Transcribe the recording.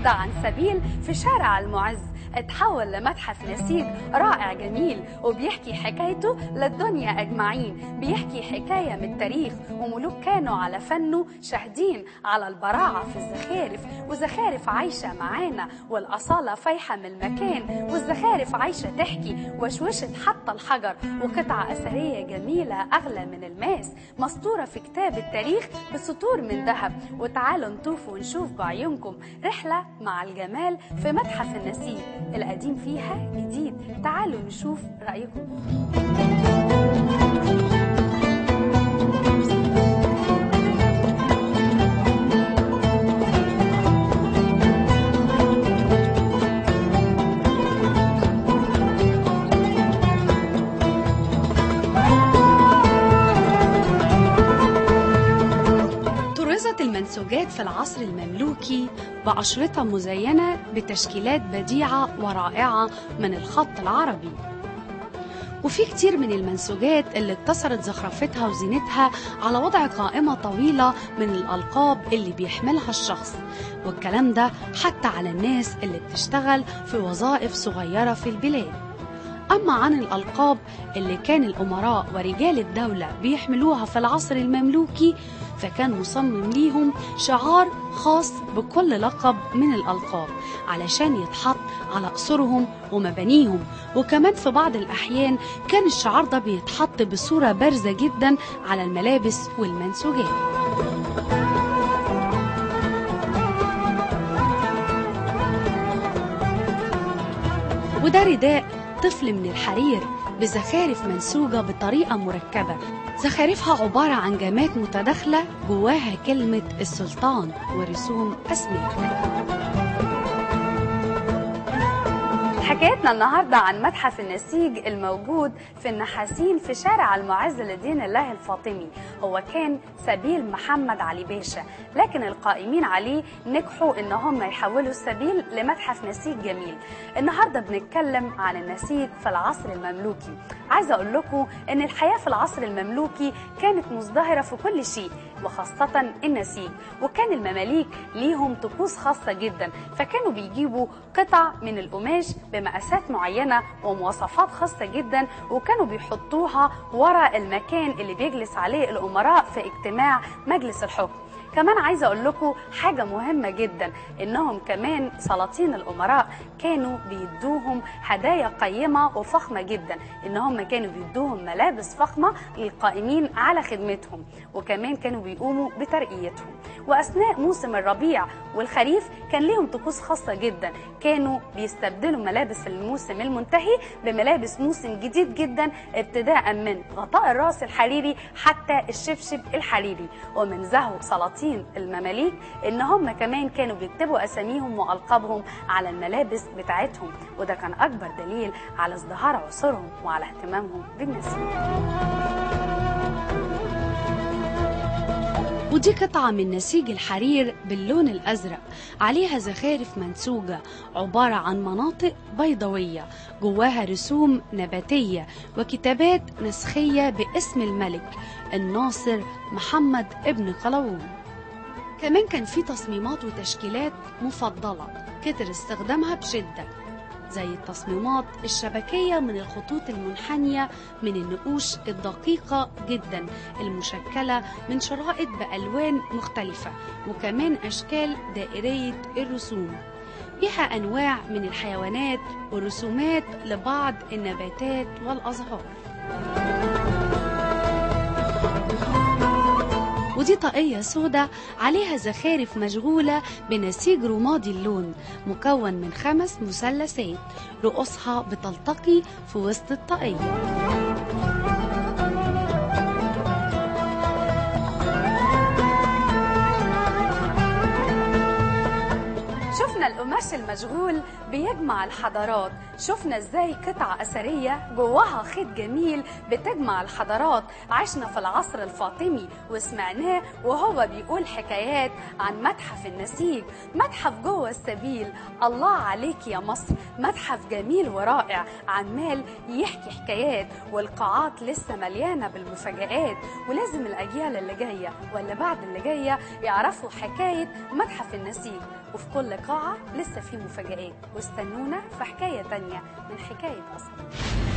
النهاردة عن سبيل في شارع المعز اتحول لمتحف نسيج رائع جميل، وبيحكي حكايته للدنيا أجمعين. بيحكي حكاية من التاريخ، وملوك كانوا على فنه شاهدين على البراعة في الزخارف، وزخارف عايشة معانا والأصالة فايحة من المكان، والزخارف عايشة تحكي وشوشت حتى الحجر، وقطعة أثرية جميلة أغلى من الماس مسطورة في كتاب التاريخ بسطور من ذهب. وتعالوا نطوف ونشوف بعيونكم رحلة مع الجمال في متحف النسيج القديم فيها جديد. تعالوا نشوف رأيكم. طرزت المنسوجات في العصر المملوكي بأشرطة مزينة بتشكيلات بديعة ورائعة من الخط العربي، وفي كتير من المنسوجات اللي اقتصرت زخرفتها وزينتها على وضع قائمة طويلة من الألقاب اللي بيحملها الشخص، والكلام ده حتى على الناس اللي بتشتغل في وظائف صغيرة في البلاد. أما عن الألقاب اللي كان الأمراء ورجال الدولة بيحملوها في العصر المملوكي، فكان مصمم ليهم شعار خاص بكل لقب من الألقاب علشان يتحط على قصورهم ومبانيهم، وكمان في بعض الأحيان كان الشعار ده بيتحط بصورة بارزة جدا على الملابس والمنسوجات. وده رداء طفل من الحرير بزخارف منسوجة بطريقة مركبة، زخارفها عبارة عن جامات متداخلة جواها كلمة السلطان ورسوم أسماء. حكايتنا النهاردة عن متحف النسيج الموجود في النحاسين في شارع المعز لدين الله الفاطمي. هو كان سبيل محمد علي باشا، لكن القائمين عليه نجحوا ان هم يحولوا السبيل لمتحف نسيج جميل. النهاردة بنتكلم عن النسيج في العصر المملوكي. عايزة اقول لكم ان الحياة في العصر المملوكي كانت مزدهرة في كل شيء، وخاصة النسيج، وكان المماليك ليهم طقوس خاصة جدا، فكانوا بيجيبوا قطع من القماش بمقاسات معينة ومواصفات خاصة جدا، وكانوا بيحطوها ورا المكان اللي بيجلس عليه الأمراء في اجتماع مجلس الحكم. كمان عايزة أقول لكم حاجة مهمة جدا، إنهم كمان سلاطين الأمراء كانوا بيدوهم هدايا قيمة وفخمة جدا، إنهم كانوا بيدوهم ملابس فخمة للقائمين على خدمتهم، وكمان كانوا بيقوموا بترقيتهم. وأثناء موسم الربيع والخريف كان ليهم طقوس خاصة جدا، كانوا بيستبدلوا ملابس الموسم المنتهي بملابس موسم جديد جدا، ابتداء من غطاء الراس الحريري حتى الشبشب الحريري. ومن زهو سلاطين المماليك ان هم كمان كانوا بيكتبوا اساميهم والقابهم على الملابس بتاعتهم، وده كان اكبر دليل على ازدهار عصورهم وعلى اهتمامهم بالنسيج. ودي قطعة من نسيج الحرير باللون الأزرق عليها زخارف منسوجة عبارة عن مناطق بيضاوية جواها رسوم نباتية وكتابات نسخية باسم الملك الناصر محمد ابن قلاوون. كمان كان في تصميمات وتشكيلات مفضلة كتر استخدامها بشدة، زي التصميمات الشبكية من الخطوط المنحنية من النقوش الدقيقة جدا المشكلة من شرائط بألوان مختلفة، وكمان أشكال دائرية الرسوم فيها أنواع من الحيوانات ورسومات لبعض النباتات والأزهار. ودي طاقية سودة عليها زخارف مشغولة بنسيج رمادي اللون مكون من 5 مثلثات رؤوسها بتلتقي في وسط الطاقية. شفنا القماش المشغول بيجمع الحضارات، شفنا ازاي قطعة أثرية جواها خيط جميل بتجمع الحضارات. عشنا في العصر الفاطمي وسمعناه وهو بيقول حكايات عن متحف النسيج، متحف جوه السبيل. الله عليك يا مصر، متحف جميل ورائع عمال يحكي حكايات، والقاعات لسه مليانة بالمفاجآت، ولازم الأجيال اللي جاية ولا بعد اللي جاية يعرفوا حكاية متحف النسيج. وفي كل قاعة لسه في مفاجآت، واستنونا في حكاية تانية من حكاية أثر.